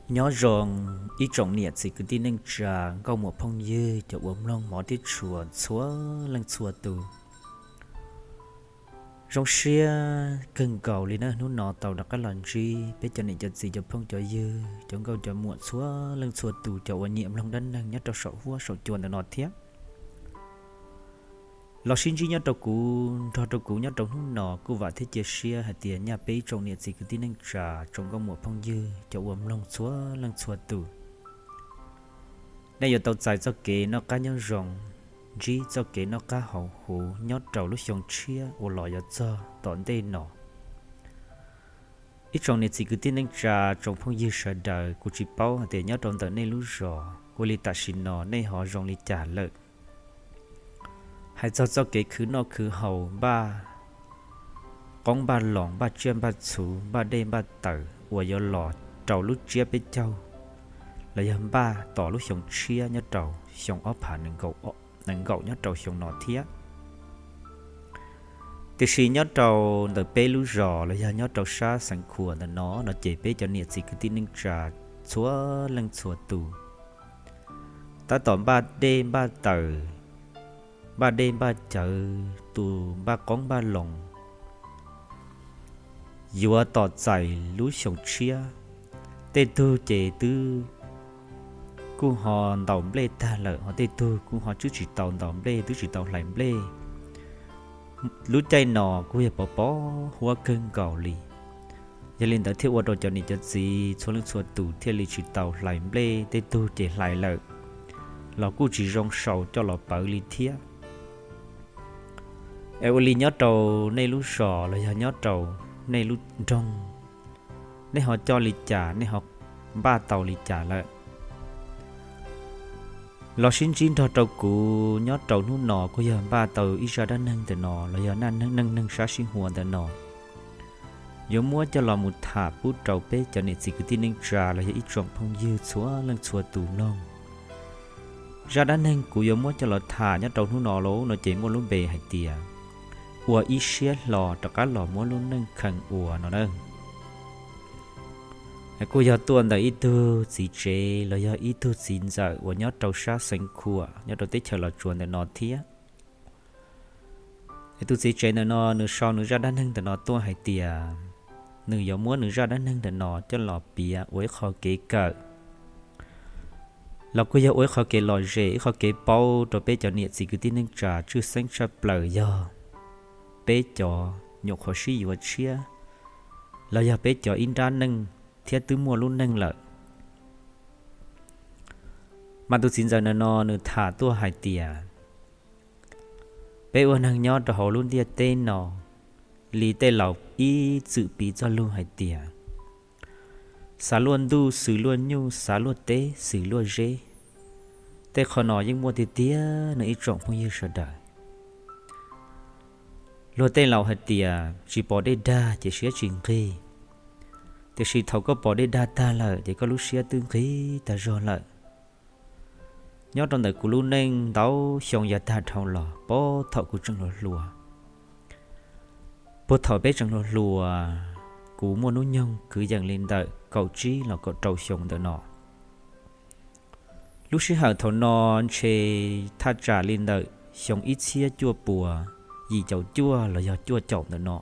Nyob zoo ib tsoom niam txiv kwv tij neej tsa, nkauj muam phooj ywg, cov uas mloog hmov thiab tshua txhua leej txhua tus. Zoo siab kawg nkaus li na, hnub no tau rov qab los ntsib peb cov niam cov txiv cov phooj cov ywg cov nkauj cov muam txhua leej txhua tus, cov uas nyiam mloog dab neeg nyob rau saum huab saum cua ntawm no thiab. Los sib ntsib nyob rau kuv, nrog rau kuv nyob rau hnub no kuj vam thiab cia siab hais tias nyaj peb ib tsoom niam txiv kwv tij neej tsa, tsoom nkauj muam phooj ywg, cov uas mloog txhua leej txhua tus, nej yuav tau txais txoj kev noj qab nyob zoo, ntsib txoj kev noj qab haus huv nyob rau lub xyoo tshiab uas los yuav txog tom ntej no. Ib tsoom niam txiv kwv tij neej tsa, tsoom phooj ywg sawv daws, kuv tsis paub hais tias nyob rau ntawm nej lub zos ua li tam sim no nej ho zoo li cas lawm. Hais txog txoj kev khwv noj khwv haus, npaj qoob npaj loo, npaj tsiaj npaj txhu, npaj dej npaj taws uas yuav los rau lub tsiab peb caug, los yog npaj tos lub xyoo tshiab nyob rau xyoo ob phav nees nkaum nyob rau xyoo no thiab. Tiam sis nyob rau ntawm peb lub zos los yog nyob rau sab Xeev Khuam ntawm no no ces peb cov niam txiv kwv tij neej tsa txhua leej txhua tus tab tom npaj dej npaj taws, npaj dej npaj cawv, tus npaj qoob npaj loo, yuav tos txais lub xyoo tshiab. Tej tug ces twb kuj ho ntaus nplej tag lawm, ho tej tug kuj ho twb tsis tau ntaus nplej, twb tsis tau hlais nplej. Lub caij no kuj yog pov pov huab kawg nkaus li. Yog li ntawd thiaj ua rau cov niam cov txiv txhua leej txhua tus thiaj li tsis tau hlais nplej, tej tug ces hlais lawm los kuj tsis zoo sau coj los pawv li thiab. Es ua li nyob rau nej lub zos los yog nyob rau nej lub nroog, nej ho coj li cas, nej ho npaj tau li cas lawm? Los sib ntsib nrog rau kuv nyob rau hnub no kuj yog npaj tau ib zaj dab neeg ntawm no los yog neej neeg sab sib huas ntawm no, yuav muab coj los mus tham pub rau peb cov niam txiv kwv tij neej tsa los yog ib tsoom phooj ywg txhua leej txhua tus mloog. Zaj dab neeg kuv yuav muab coj los tham nyob rau hnub no lauj no ces muaj lub npe hais tias ua ib siab hlo rov qab los muab lub neej kheej ua no na. Kuj yog tuaj ntawm ib tug txiv tsev los yog ib tug txiv ntxawm uas nyob rau sab Xeev Khuam nyob rau teb chaws Los Tsuas ntawm no thiab. Tus txiv tsev ntawm no nws sau nws zaj dab neeg ntawm no tuaj hais tias nws yuav muab nws zaj dab neeg ntawm no coj los piav ua ib qho kev kawm los kuj yog ua ib qho kev lom zem, ib qho kev paub rau peb cov niam txiv kwv tij neej tsa tshwj xeeb tshaj plaws yog peb cov nyuam qhuav sib yuav tshiab los yog peb cov ib nrab neej thiab twb muaj lub neej lawm. Mas tus txiv ntxawm ntawm no nws tham tuaj hais tias peb ua neeg nyob rau hauv lub ntiaj teb no, li tej laus ib txwm piv txoj lug hais tias xav luaj ntuj xws luaj nyuj, xav luaj teb xws luaj zeb. Tej qho no yeej muaj tiag tiag no ib tsoom phooj ywg sawv daws. Luag tej laus hais tias tsis pom dej dag ces siab tsis nqig, tiam sis thaum koj pom dej dag tag lawm ces koj lub siab twb nqig tag zog lawm. Nyob rau ntawm kuv lub neej ntau xyoo yav tag dhau los, puag thaum kuv tseem hluas hluas, puag thaum peb tseem hluas hluas, kuv muaj hnub nyoog kwv yees li ntawm kaum tsib los kaum rau xyoo ntawm no. Lub sij hawm thaum no ntshe thaj tsam li ntawm xyoo ib txhiab cuaj puas yim caum cuaj los yog cuaj caum ntawm no.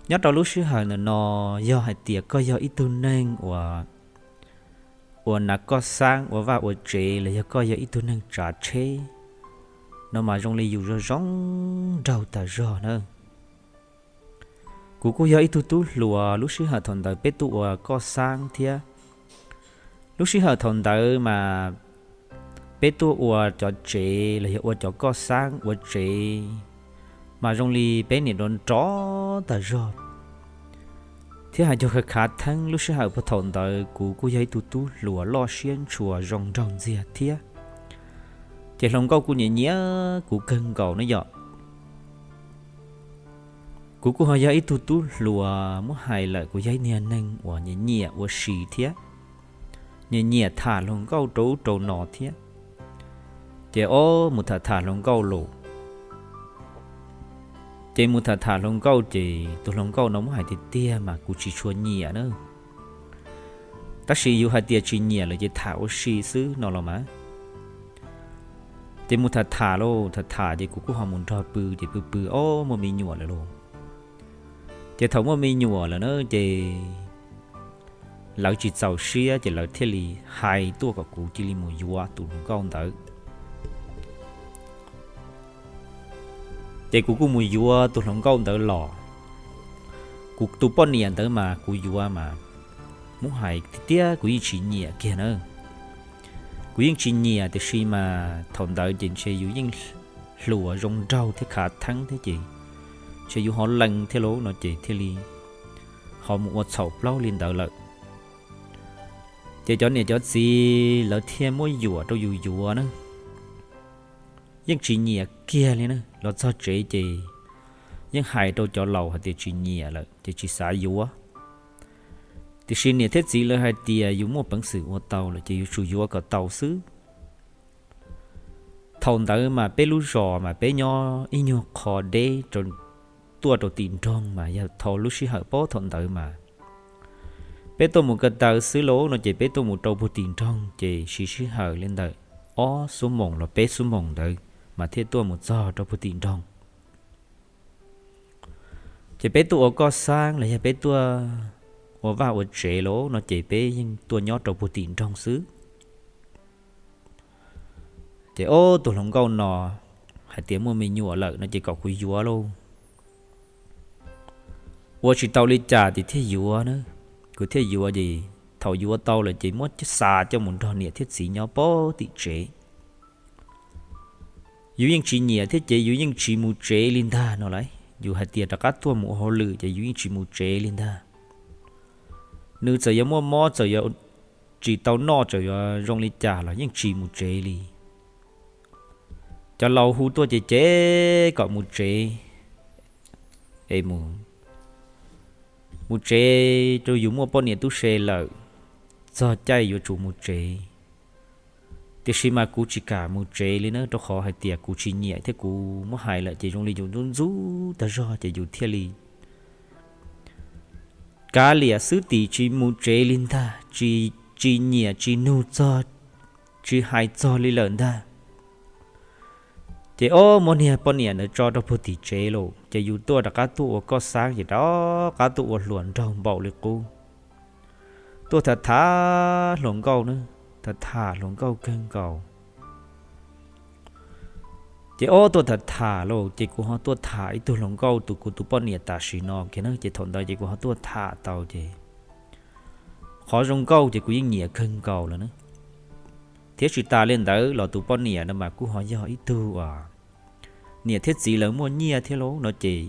Nyob rau lub sij hawm ntawm no, yog hais tias koj yog ib tug neeg uas, uas hnav koj xaab ua vaj ua tsev los yog koj yog ib tug neeg tsav tsheb no mas zoo li yus zoo zoo nraug tas zog na. Kuv kuj yog ib tug tub hluas, lub sij hawm thaum ntawd peb tuaj ua koj xaab thiab. Lub sij hawm thaum ntawd mas peb tuaj ua cov tsev los yog ua cov koj xaab ua tsev mas zoo li peb niam nrov nrov tas zog thiab hais cuag khav khav theeb. Lub sij hawm puag thaum ntawd kuv kuj yog ib tug tub hluas loj siab ntshua zoo nraug ntxiag thiab, ces hluas nkauj kuj nyiam nyiam kuv kawg nkaus na yom. Kuv kuj ho yog ib tug tub hluas, muab hais lawm kuv yog ib niag neeg uas nyiam nyiam ua si thiab, nyiam nyiam tham hluas nkauj rau ub rau no thiab. Ces ob mus tham tham hluas nkauj los, ces mus tham tham hluas nkauj ces tus hluas nkauj no muab hais tiag tiag mas kuv tsis tshua nyiam na. Tab sis yus hais tias tsis nyiam lawm ces tham ua si xwb no los mas. Ces mus tham tham lauj, tham tham ces kuv kuj ho mus nrog pw, ces pw pw ob muaj me nyuam lawm lauj. Ces thaum muaj me nyuam lawm na ces lawv tsis txaus siab ces lawv thiaj li hais tuaj kom kuv cia li mus yuav tus hluas nkauj ntawd. Ces kuv kuj mus yuav tus hluas nkauj ntawd los. Kuv tus poj niam ntawd mas kuv yuav mas, muab hais tiag tiag kuv yeej tsis nyiam kiag na. Kuv yeej tsis nyiam tiam sis mas thaum ntawd ces ntshe yus yeej hluas zoo nraug thiab khav theeb thiab ces ntshe yus ho lees thiab lauj no ces thiaj li ho mus ua txhaum plaub li ntawd lawm. Ces cov niam cov txiv lawv thiaj muab yuam rau yus yuav na. Yeej tsis nyiam kiag li na, los txog tsev ces yeej hais rau cov laus hais tias tsis nyiam lawm ces tsis xav yuav. Tiam sis niam thiab txiv lawv hais tias yus muaj peev xwm ua tau lawm ces yus tsum yuav kom tau xwb. Thaum ntawd mas peb lub zos mas peb nyob ib nyuag qho deb tuaj rau tim nroog mas yog thaum lub sij hawm pob thaum ntawd mas peb tuaj mus ko taw xwb lauj no ces peb tuaj mus rau puag tim nroog ces siv sij hawm li ntawm ob xuab moos los peb xuab moos ntawd mas thiaj tuaj mus txog rau puag tim nroog. Ces peb tuaj ua koj xab los yog peb tuaj ua vaj ua tsev lauj no ces peb yeej tuaj nyob rau puag tim nroog xwb. Ces ob tus hluas nkauj no hais tias muaj me nyuam lawm no ces kom kuv yuav lauj. Ua tsis tau li cas ces thiaj yuav na. Kuv thiaj yuav ces thaum yuav tau lawm ces muab xa coj mus nrog niam thiab txiv nyob puag tim tsev. Yus yeej tsis nyiam thiab ces yus yeej tsis mus tsev li ntag no lauj. Yus hais tias rov qab tuaj mus ua hauj lwm ces yus yeej tsis mus tsev li ntag. Nws txawm yuav muaj mob, txawm yuav tsis tau noj, txawm yuav zoo li cas los yeej tsis mus tsev li. Cov laus hu tuaj ces ces kom mus tsev, es mus, mus tsev rau yus muaj poj niam tub se lawm, txog caij yuav tsum mus tsev. Tiam sis mas kuv tsis kam mus tsev li na, rau qhov hais tias kuv tsis nyiam thiab kuv muab hais lawm ces zoo li yus ntxub ntxub tag zog ces yus thiaj li kav liam xwb tim tsis mus tsev li ntag, tsis, tsis nyiam tsis nug txog, tsis hais txog li lawm ntag. Ces ob muab niag poj niam ntawd tso rau puag tim tsev lauj, ces yus tuaj rov qab tuaj ua koj xab ces rov qab tuaj ua hluas nraug npaum li qub. Tuaj tham tham hluas nkauj na, tham tham hluas nkauj kawg nkaus. Ces ob tuaj tham tham lauj, ces kuv ho tuaj tham ib tug hluas nkauj tus kuv tus poj niam tam sim no kiag na, ces thaum ntawd ces kuv ho tuaj tham tau ces qhov zoo nkauj ces kuv yeej nyiam kawg nkaus lawm na. Thiab tsis tas li ntawd los tus poj niam no mas kuj ho yog ib tug uas niam thiab txiv lawv muaj nyiaj thiab lauj no ces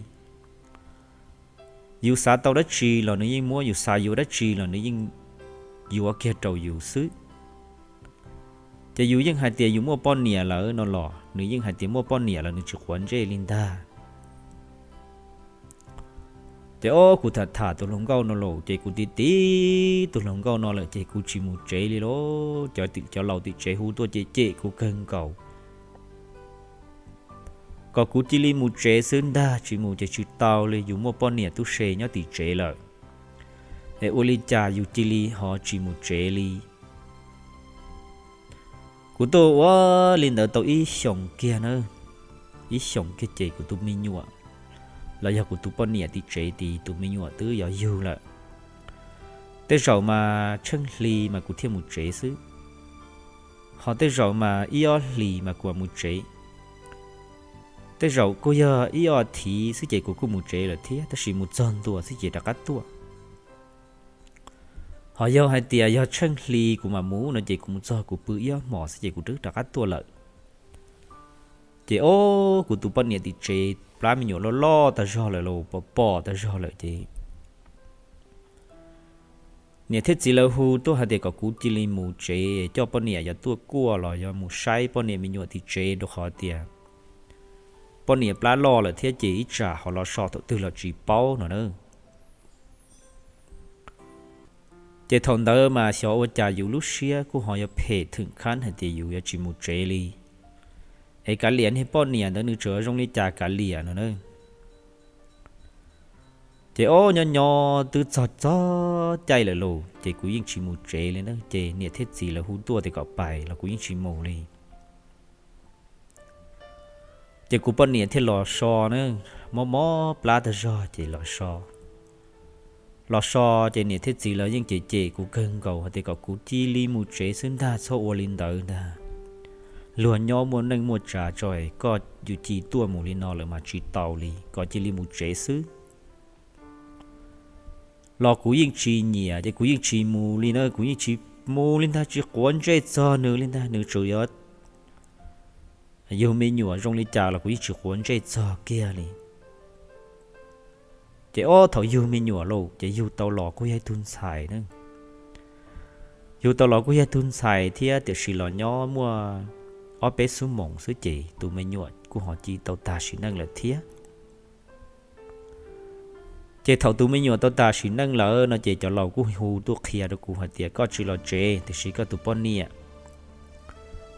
yus xav tau dab tsi los nws yeej muab, yus xav yuav dab tsi los nws yeej yuav kiag rau yus xwb. Ces yus yeej hais tias yus muaj poj niam lawm no los nws yeej hais tias muaj poj niam los nws tsis quav ntsej li ntag. Ces ob kuv tham tham tus hluas nkauj no lauj, ces kuv tiv tiv tus hluas nkauj no lawm ces kuv tsis mus tsev li lauj. Cov, cov laus tim tsev hu tuaj ces cem kuv kawg nkaus, kom kuv cia li mus tsev xwb ntag, tsis mus ces tsis tau li, yus muaj poj niam tub se nyob tim tsev lawm, es ua li cas yus cia li ho tsis mus tsev li. Kuv tuaj ua li ntawd tau ib xyoos kiag na, ib xyoos kiag ces kuv tus me nyuam los yog kuv tus poj niam tim tsev tid tus me nyuam twb yuav yug lawm. Tej zaum mas tsheej hli mas kuv thiaj mus tsev xwb, ho tej zaum mas ib ob hlis mas kuv mam mus tsev. Tej zaum kuj yog ib ob thiv xwb ces kuv kuj mus tsev lawm thiab, tab sis mus txog ntua xwb ces rov qab tuaj. Ho yog hais tias yog tsheej hli kuv mam mus no ces kuv mus txog kuv pw ib ob hmos xwb ces kuv twb rov qab tuaj lawm. Ces ob kuv tus poj niam tim tsev plab me nyuam loj loj tag zog lawm los pom pom tag zog lawm ces niam thiab txiv lawv hu tuaj hais tias kom kuv cia li mus tsev, coj poj niam yuav tuaj kuaj los yog mus saib poj niam me nyuam tim tsev, rau qhov tias poj niam plab loj lawm thiab ces ib tsam ho los so thaum twg los tsis paub no na. Ces thaum ntawd mas xyov ua cas yus lub siab kuj ho yuav phem thwm khab hais tias yus yuav tsis mus tsev li, es kav liam niag poj niam ntawd nws tseem zoo li cas kav liam no na. Ces ob nyob nyob twb txog txog caij lawm lauj, ces kuv yeej tsis mus tsev li na, ces niam thiab txiv lawv hu tuaj tias kom pais los kuv yeej tsis mus li. Ces kuv poj niam thiaj los so na, mob mob plab tag zog ces los so. Los so ces niam thiab txiv lawv yeej cem cem kuv kawg nkaus hais tias kom kuv cia li mus tsev xwb ntag, txhob ua li ntawd ntag. Luag nyob muaj neej muaj tsav tso, koj yuav ci tuaj mus li no lawm mas tsis tau li, kom cia li mus tsev xwb. Los kuv yeej tsis nyiam ces kuv yeej tsis mus li na, kuv yeej tsis mus li ntag, tsis quav ntsej txog nws li ntag, nws tsuas yuav yug me nyuam zoo li cas los kuv yeej tsis quav ntsej txog kiag li. Ces ob thaum yug me nyuam lauj, ces yug tau los kuj yog ib tug ntxhais na. Yug tau los kuj yog ib tug ntxhais thiab, tiam sis los nyob muaj ob peb xuab moos xwb ces tus me nyuam kuj ho ci tau tag sim neej lawm thiab. Ces thaum tus me nyuam tau tag sim neej lawm no ces cov laus kuj hu tuaj qhia rau kuv hais tias koj tsis los tsev, tiam sis koj tus poj niam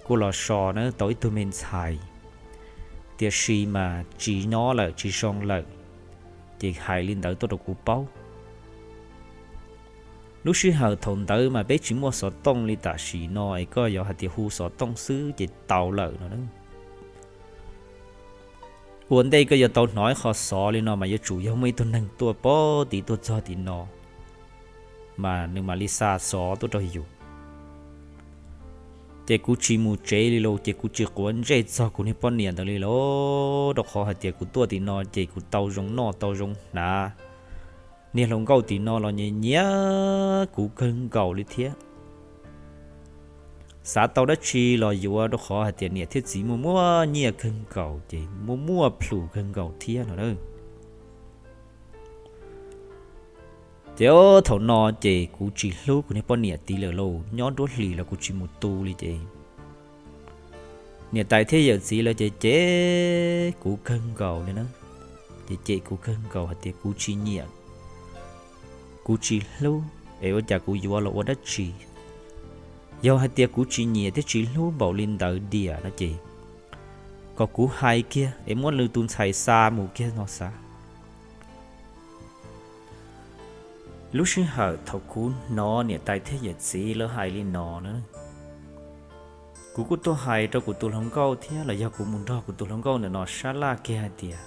kuj los so na, tau ib tug me ntxhais, tiam sis mas tsis nyob lawm, tsis zoo lawm. Ces hais li ntawd tuaj rau kuv paub. Lub sij hawm thaum ntawd mas peb tsis muaj xov tooj li tam sim no es koj yuav hais tias hu xov tooj xwb ces tau lawm no. Ua ntej koj yuav tau hnov ib qho xov li no mas yuav tsum yog muaj ib tug neeg tuaj pem tid tuaj txog tim no, mas nws mam li xa xov tuaj rau yus. Ces kuv tsis mus tsev li lauj, ces kuv tsis quav ntsej txog kuv niag poj niam ntawd li lauj, rau qhov hais tias kuv tuaj tim no ces kuv tau zoo noj tau zoo hnav. Niag hluas nkauj tim no los nyiam nyiam kuv kawg nkaus li thiab. Xav tau dab tsi los yuav, rau qhov hais tias niam thiab txiv muaj muaj nyiaj kawg nkaus ces muaj muaj plhus kawg nkaus thiab no. Ces thaum no ces kuv tsis hlub kuv niag poj niam tid lawm lauj, nyob nruab hlis los kuv tsis mus tu li ces niam tais thiab yawm txiv lawv ces cem kuv kawg nkaus li na. Ces cem kuv kawg nkaus hais tias kuv tsis nyiam, kuv tsis hlub, es ua cas kuv yuav los ua dab tsi? Yog hais tias kuv tsis nyiam thiab tsis hlub npaum li ntawd diam no ces kom kuv hais kiag es muab nws tus ntxhais xa mus kiag no xav. Lub sij hawm thaum kuv hnov niam tais thiab yawm txiv lawv hais li no na, kuv kuj tuaj hais rau kuv tus hluas nkauj thiab los yog kuv mus nrog kuv tus hluas nkauj ntawm no sab laj kiag hais tias,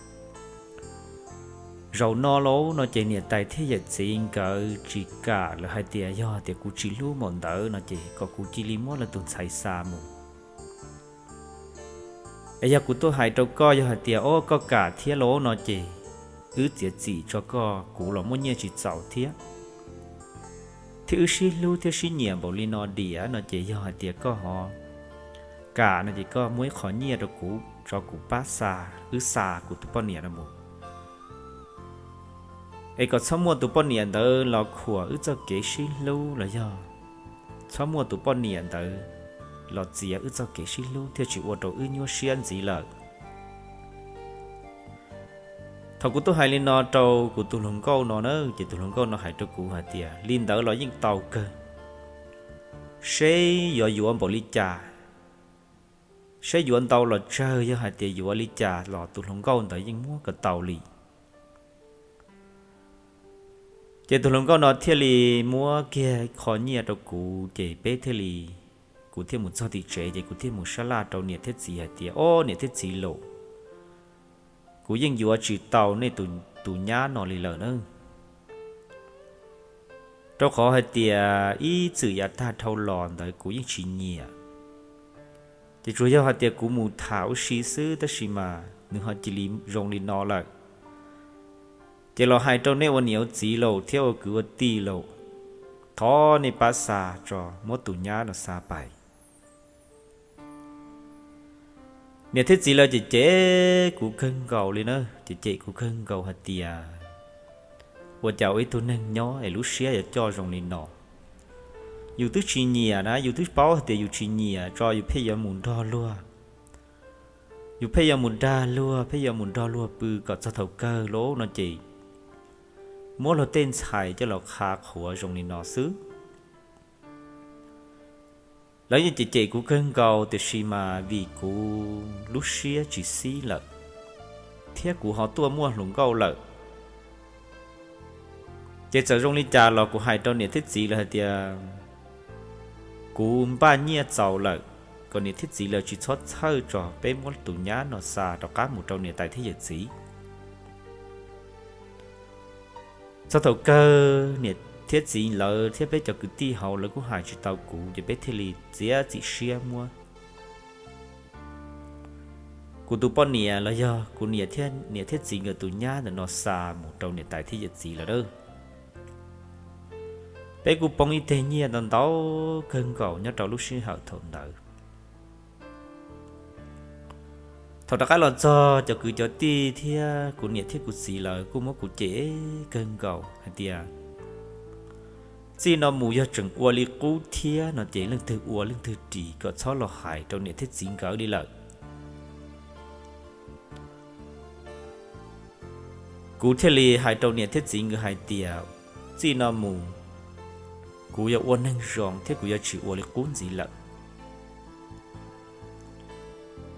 zaum no lauj no ces niam tais thiab yawm txiv nkawd tsis kam lawm, hais tias yog tias kuv tsis hlub npaum ntawd no ces kom kuv cia li muab lawv tus ntxhais xa mus. Es yog kuv tuaj hais rau koj, yog hais tias o koj kam thiab lauj no ces wb txiav txim tso koj, kuv los muaj nyiaj tsis txaus thiab, thiab wb sib hlub thiab sib nyiam npaum li no diam no ces yog hais tias koj ho kam no ces koj muab ib qho nyiaj rau kuv tso kuv pab xa, wb xa kuv tus poj niam no mus. Es kom txhob muaj tus poj niam ntawd los khuam wb txoj kev sib hlub los yog txhob muaj tus poj niam ntawd los txiav wb txoj kev sib hlub thiaj tsis ua rau wb nyuaj siab ntxiv lawm. Thaum kuv tuaj hais li no rau kuv tus hluas nkauj no na, ces tus hluas nkauj no hais rau kuv hais tias li ntawd los yeej tau kawg, seb yuav yuav npaum li cas, seb yuav ntau los tsawg, yog hais tias yuav li cas los tus hluas nkauj ntawd yeej muab kom tau li. Ces tus hluas nkauj no thiaj li muab kiag qho nyiaj rau kuv, ces peb thiaj li, kuv thiaj mus txog tim tsev ces kuv thiaj mus sab laj rau niam thiab txiv hais tias, o niam thiab txiv lauj, kuv yeej yuav tsis tau nej tus nyab no li lawm na. Rau qhov hais tias ib txwm yav tag dhau los ntawd kuv yeej tsis nyiam, ces tsuas yog hais tias kuv mus tham ua si xwb, tab sis mas nws ho cia li zoo li no lawm. Ces los hais rau nej ua niam ua txiv lauj thiab ua kwv ua tij lauj, thov nej pab xa tso, muab tus nyab no xa pais. Niam thiab txiv lawv cem cem kuv kawg nkaus li na, cem cem kuv kawg nkaus hais tias, ua cas ua ib tug neeg nyob es lub siab yuav coj zoo li no. Yus twb tsis nyiam na, yus twb paub hais tias yus tsis nyiam tso yus pheej yuav mus nrog luag, yus pheej yuav mus dag luag, pheej yuav mus nrog luag pw kom txog thaum kawg lauj no ces muab luag tej ntxhais coj los qha qhuav zoo li no xwb. Lawv yeej cem cem kuv kawg nkaus, tiam sis mas vim kuv lub siab tsis xib lawm, thiab kuv ho tuaj muaj hluas nkauj lawm, Ces txawm zoo li cas los kuv hais rau niam thiab txiv lawv hais tias kuv npaj nyiaj txaus lawm, kom niam thiab txiv lawv tsis txhob txhawj tso, peb muab tus nyab no xa rov qab mus rau niam tais thiab yawm txiv. Txog thaum kawg niam thiab txiv lawv thiab peb cov kwv tij hauv lawv kuj hais tsis tau kuv, ces peb thiaj li txiav txim siab muab kuv tus poj niam los yog kuv niam thiab niam thiab txiv nkawd tus nyab ntawm no xa mus rau niam tais thiab yawm txiv lawm lawm. Peb kuj poob ib teg nyiaj ntau ntau kawg nkaus nyob rau lub sij hawm thaum ntawd. Thaum rov qab los txog cov kwv cov tij thiab kuv niam thiab kuv txiv lawv kuj muab kuv cem kawg nkaus hais tias txij no mus yog tseem ua li qub thiab no ces leej twg ua leej twg ris, kom txhob los hais rau niam thiab txiv nkawd li lawm. Kuv thiaj li hais rau niam thiab txiv nkawd hais tias txij no mus kuv yuav ua neeg zoo thiab kuv yuav tsis ua li qub ntxiv lawm.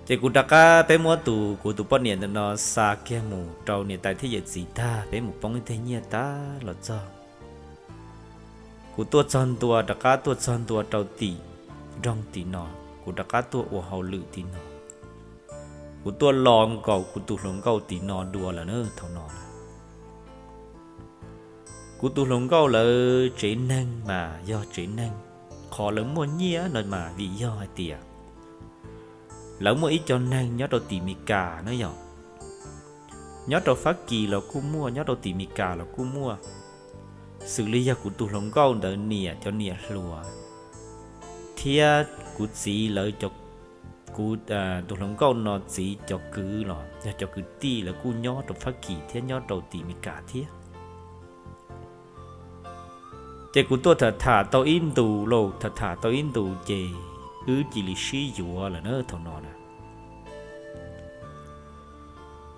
Ces kuv rov qab, peb muab tus, kuv tus poj niam ntawm no xa kiag mus rau niam tais thiab yawm txiv tag, peb mus poob ib teg nyiaj tag los txog, kuv tuaj txog ntua, rov qab tuaj txog ntua rau tim nroog tim no, kuv rov qab tuaj ua hauj lwm tim no. Kuv tuaj los nkaum kuv tus hluas nkauj tim no dua lawm na thaum no. Kuv tus hluas nkauj lawv tsev neeg mas yog tsev neeg, qhov lawv muaj nyiaj no mas vim yog hais tias lawv muaj ib co neeg nyob rau tim Meskas na yom. Nyob rau Fab Kis los kuj muaj, nyob rau tim Meskas los kuj muaj. Xws li yog kuv tus hluas nkauj ntawd niam, cov niam hluas, thiab kuv txiv lawv, kuv tus hluas nkauj no txiv cov kwv los yog cov kwv tij lawv kuj nyob rau Fab Kis thiab nyob rau tim Meskas thiab. Ces kuv tuaj tham tham tau ib ntus lauj, tham tham tau ib ntus ces wb cia li sib yuav lawm na thaum no na.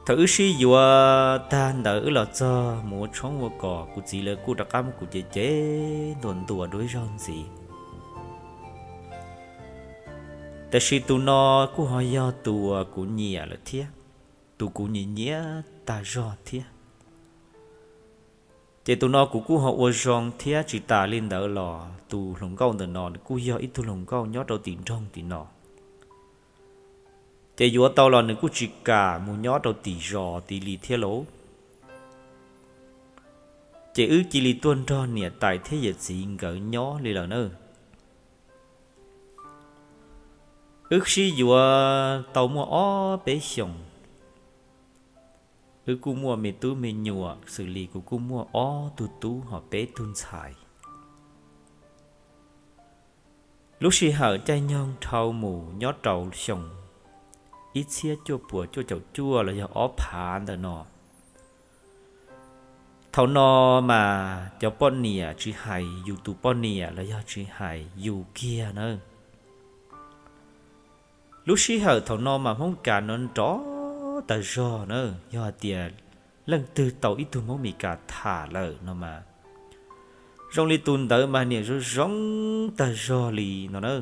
Thaum wb sib yuav tag ntawd wb los txog mus ua tshoob ua kos, kuv txiv lawv kuj rov qab muab kuv cem cem ntuas ntuas dua ib zaug ntxiv. Tab sis tus no kuj ho yog tus uas kuv nyiam lawm thiab, tus kuv nyiam nyiam tag zog thiab. Ces tus no kuv kuj ho ua zoo thiab, tsis tas li ntawd los tus hluas nkauj ntawm no nws kuj yog ib tug hluas nkauj nyob rau tim nroog tim no. Ces yuav tau los nws kuj tsis kam mus nyob rau tim zos tid li thiab lauj. Ces wb cia li tuaj nrog niam tais thiab yawm txiv nkawd nyob li lawm na. Wb sib yuav tau muaj ob peb xyoos, wb kuj muaj me tub me nyuam, xws li kuv kuj muaj ob tug tub ho peb tug ntxhais. Lub sij hawm caij nyoog dhau mus nyob rau xyoo ib txhiab cuaj puas cuaj caum cuaj los yog ob phav ntawm no, thaum no mas cov poj niam tsis hais yus tus poj niam los yog tsis hais yus kiag na. Lub sij hawm thaum no mas Hmoob Meskas no nrov tag zog na, yog hais tias leej twg tau ib tug Hmoob Meskas tham lawm no mas zoo li tus ntawd mas niam zoo zoo tag zog li no na.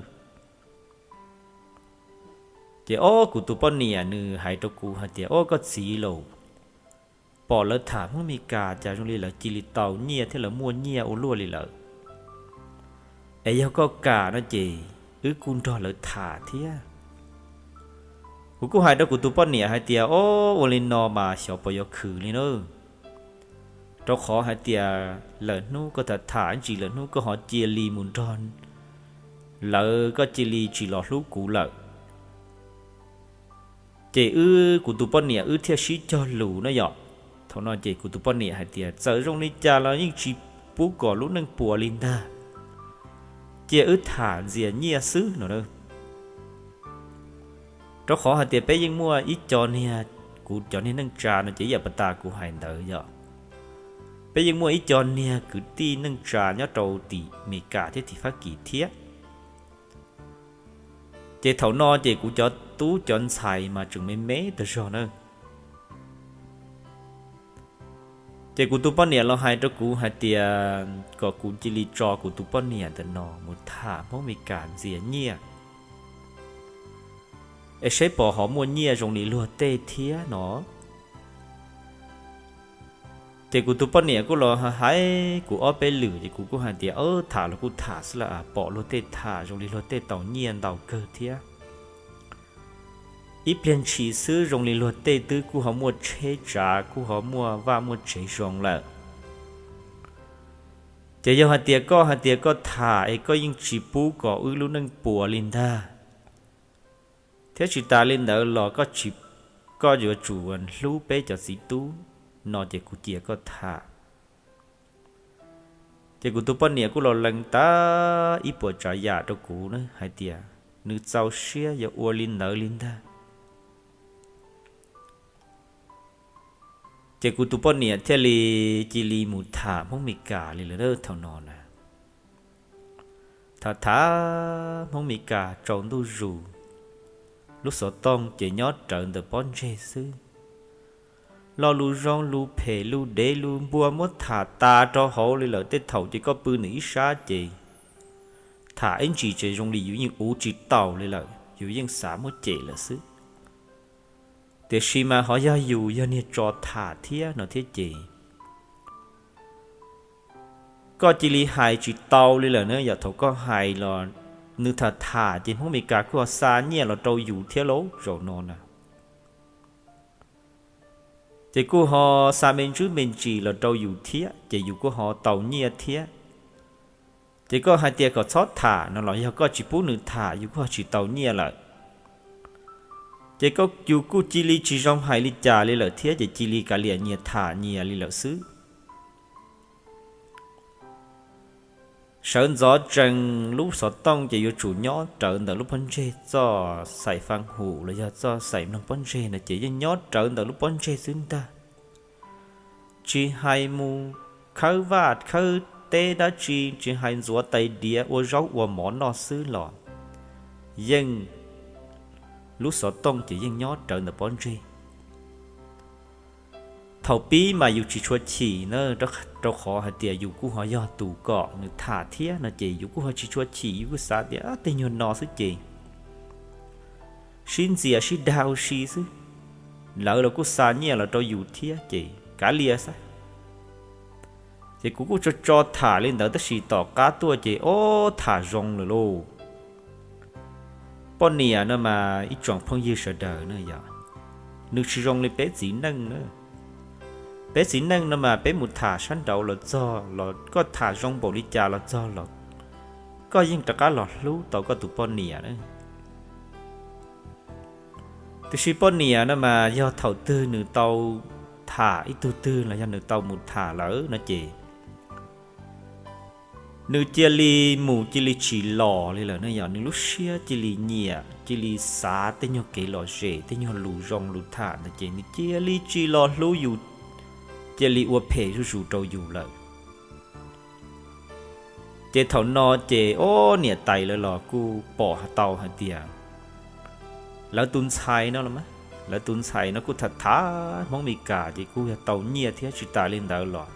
Ces ob kuv tus poj niam nws hais rau kuv hais tias, Ob, koj txiv lauj, pom lawv tham Hmoob Meskas cas zoo li lawv cia li tau nyiaj thiab lawv muaj nyiaj ua luaj li lawm. Es yog koj kam no ces wb kuj nrog lawv tham thiab. Kuv kuj hais rau kuv tus poj niam hais tias, Ob, ua li no mas xyov puas yuav khwv li na. Rau qhov hais tias lawm hnub koj tham tham ntsis lawm hnub koj ho cia li mus nrog lawv, koj cia li tsis los hlub kuv lawm. Ces wb, kuv tus poj niam wb thiaj sib cog lus na yom. Thaum no ces kuv tus poj niam hais tias, Txawm zoo li cas los yeej tsis pub kom lub neej puas li ntag, cia wb tham ntxias nyiaj xwb no. Rau qhov hais tias peb yeej muaj ib co niag, kuv cov niag neej tsa no ces ib yam pas tas kuv hais ntawd yom, peb yeej muaj ib co niag kwv tij neej tsa nyob rau tim Meskas thiab tim Fab Kis thiab. Ces thaum no ces kuv cov tub cov ntxhais mas tseem me me tag zog na. Ces kuv tus poj niam los hais rau kuv hais tias kom kuv cia li tso kuv tus poj niam ntawm no mus tham Hmoob Meskas ntxias nyiaj, es saib pom ho muaj nyiaj zoo li luag tej thiab no. Ces kuv tus poj niam kuj los hais kuv ob peb lwm ces kuv kuj hais tias, Tham los kuj tham xwb las, pom luag tej tham zoo li luag tej tau nyiaj ntau kawg thiab. Ib pliag ntshis xwb zoo li luag tej twb kuj ho muaj tsheb tsav, kuj ho muaj vaj muaj tsev zoo lawm. Ces yog hais tias koj hais tias koj tham es koj yeej tsis pub kom wb lub neej puas li ntag, thiab tsis tas li ntawd los koj tsis, koj yuav tsum hlub peb cov txiv tub no ces kuv cia koj tham. Ces kuv tus poj niam kuj los lees tas ib puas tsav yam rau kuv na hais tias, Nws txaus siab yuav ua li ntawd li ntag. Ces kuv tus poj niam thiaj li cia li mus tham Hmoob Mes Kas li lawm thaum no na. Tham tham Hmoob Mes Kas tsaus ntuj zus, lub xov tooj ces nyob rawv ntawm pob ntseg xwb. Lo lus zoo lus phem lus dev lus npua muab tham tas rau hauv li lawm, tej thaum ces koj pw nws ib sab ces tham ib ntsis ces zoo li yus yeej uv tsis taus li lawm, yus yeej xav muab cem lawm xwb. Tiam sis mas ho yog yus yog niag tso tham thiab no thiab ces koj cia li hais tsis tau li lawm na, yog thaum koj hais los nws tham tham ces Hmoob Mes Kas kuj ho xa nyiaj los rau yus thiab lauj zaum no na. Ces kuj ho xa me ntsis me ntsis los rau yus thiab ces yus kuj ho tau nyiaj thiab. Ces koj hais tias kom txhob tham no los yog koj tsis pub nws tham yus kuj ho tsis tau nyiaj lawm. Ces koj yus kuj cia li tsis zoo hais li cas li lawm thiab ces cia li kav liam nyias tham nyias li lawm xwb. Sawv ntxov tsees lub xov tooj ces yuav tsum nyob rawv ntawm lub pob ntseg txoj xaim faj hum los yog txoj xaim mloog pob ntseg no ces yeej nyob rawv ntawm lub pob ntseg xwb ntag. Tsis hais mus khawb vaj khawb teb dab tsi, tsis hais ntxuav tais diav ua zaub ua mov noj xwb los yeej lub xov tooj ces yeej nyob rawv ntawm pob ntseg. Thaum pib mas yus tsis tshua chim na, rau qhov hais tias yus kuj ho yog tus kom nws tham thiab no ces yus kuj ho tsis tshua chim, yus kuj xav tias tej nyuag no xwb ces sib ntxias sib dag ua si xwb, lawv los kuj xa nyiaj los rau yus thiab ces kav liam xwb. Ces kuv kuj tso tso tham li ntawd tab sis tom qab tuaj ces ob tham zoo lawm lauj. Poj niam no mas ib tsoom phooj ywg sawv daws na yog, nws tsis zoo li peb txiv neej na. Peb txiv neej no mas peb mus tham sab nraud los txog los koj tham zoo npaum li cas los txog los koj yeej rov qab los hlub tau koj tus poj niam na. Tiam sis poj niam no mas yog thaum twg nws tau tham ib tug twg los yog nws tau mus tham lawm no ces nws cia li mus cia li tsis los li lawm ne, yog nws lub siab cia li nyiam cia li xav tej nyuag kev lom zem tej nyuag lus zoo lus tham ntawd ces nws cia li tsis los hlub yus, cia li ua phem zuj zus rau yus lawm. Ces thaum no ces ob niam tais lawv los kuj pom tau hais tias lawv tus ntxhais no los mas, lawv tus ntxhais no kuj tham tham Hmoob Mes Kas ces kuj yog tau nyiaj thiab tsis tas li ntawd los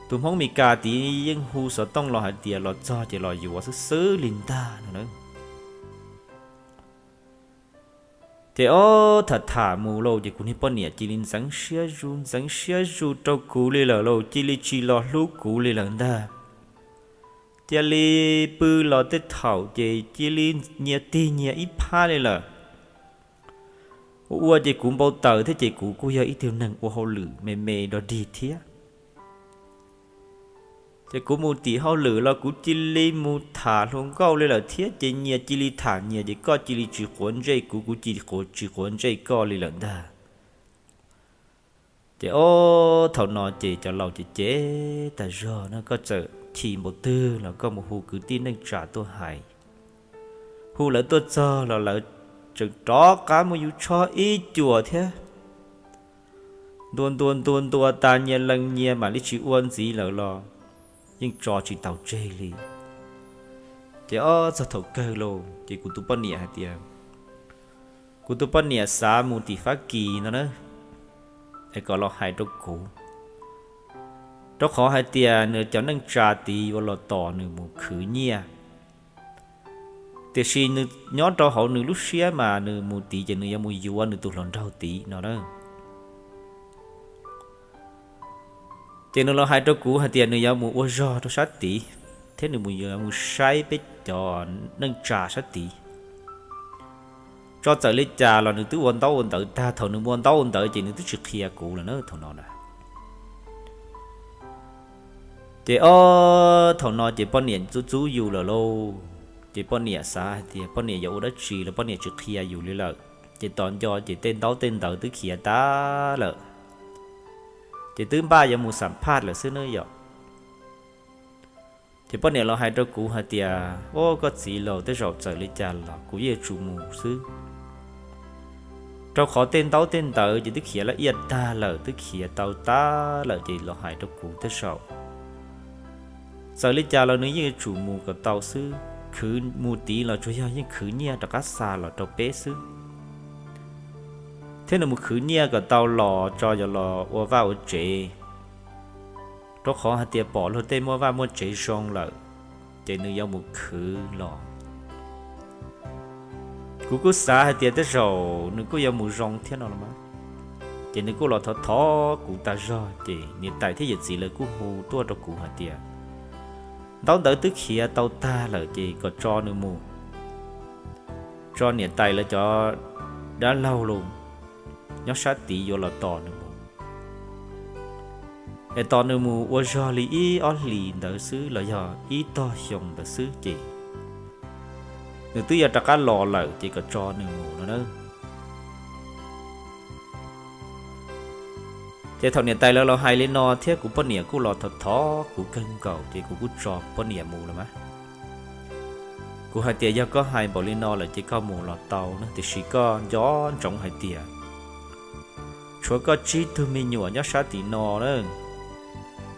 tus Hmoob Mes Kas tid yeej hu xov tooj los hais tias los txog ces los yuav xwb xwb li ntag no na. Ces ob tham tham mus lauj ces kuv niag poj niam cia li ntxeev siab zus ntxeev siab zus rau kuv li lawm lauj, cia li tsis los hlub kuv li lawm ntag. Cia li pw los tej thaum ces cia li nyias tig nyias ib phab li lawm. Ua ua ces kuv npau taws thiab ces kuv kuj yog ib tug neeg ua hauj lwm me me dog dig thiab. Ces kuv mus tim hauj lwm los kuv cia li mus tham hluas nkauj li lawm thiab ces nyias cia li tham nyias ces koj cia li tsis quav ntsej kuv, kuv cia li tsis quav ntsej koj li lawm ntag. Ces ob thaum no ces cov laus ces cem tag zog na, koj txawm chim npaum twg los koj mus hu kwv tij neej tsa tuaj hais, hu lawv tuaj txog los lawv tseem rov qab muab yus tsho ib cuam thiab. Ntuas ntuas ntuas ntuas tas nyias lees nyias mam li tsis ua ntxiv lawm los yeej tso tsis tau tseg li. Ces ob txog thaum kawg lauj ces kuv tus poj niam hais tias, kuv tus poj niam xav mus tim Fab Kis no na, es kom los hais rau kuv, rau qhov hais tias nws cov neej tsa tid yuav los tos nws mus khwv nyiaj, tiam sis nws nyob rau hauv nws lub siab mas nws mus tid ces nws yuav mus yuav nws tus hluas nraug tid no na. Ces nws los hais rau kuv hais tias nws yuav mus ua zog rau sab tid, thiab nws mus yuav mus saib peb cov neej tsa sab tid. Tso txawm li cas los nws twb ua ntaub ua ntawv tag, thaum nws ua ntaub ua ntawv ces nws twb tsis qhia kuv lawm na thaum no na. Ces ob thaum no ces poj niam txub txub yus lawm lauj. Ces poj niam xav hais tias poj niam yuav ua dab tsi los poj niam tsis qhia yus li lawm. Ces tos nco ces tej ntaub tej ntawv twb khiav tag lawm, ces twb npaj yuav mus xam phaj lawm xwb na yom. Ces poj niam los hais rau kuv hais tias, Ub, koj txiv laus, tej zaum txawm li cas los kuv yeej yuav tsum mus xwb. Rau qhov tej ntaub tej ntawv ces twb khiav laj iaj tag lawm, twb khiav tau tag lawm, ces los hais rau kuv tej zaum txawm li cas los nws yeej yuav tsum mus kom tau xwb. Khwv mus tid los tsuas yog yeej khwv nyiaj rov qab xa los rau peb xwb, thiab nws mus khwv nyiaj kom tau los tso yog los ua vaj ua tsev, rau qhov hais tias pom luag tej muaj vaj muaj tsev zoo lawm, ces nws yuav mus khwv los. Kuv kuj xav hais tias tej zaum nws kuj yuav mus zoo thiab no los mas. Ces nws kuj los thov thov kuv tag zog, ces niam tais thiab yawm txiv lawv kuj hu tuaj rau kuv hais tias, Ntaub ntawv twb khiav tau tag lawm ces kom tso nws mus, tso niam tais lawv cov dab laug los nyob sab tid yuav los tos nws mus, es tos nws mus ua zog li ib ob hlis ntawd xwb los yog ib tog xyoo ntawd xwb ces nws twb yuav rov qab los lawm ces kom tso nws mus no na. Ces thaum niam tais lawv los hais li no thiab kuv poj niam kuj los thov thov kuv kawg nkaus ces kuv kuj tso poj niam mus los mas. Kuv hais tias, Yog koj hais npaum li no lawm ces koj mus los tau na, tiam sis koj nco ntsoov hais tias tshuav koj tsib tug me nyuam nyob sab tim no na,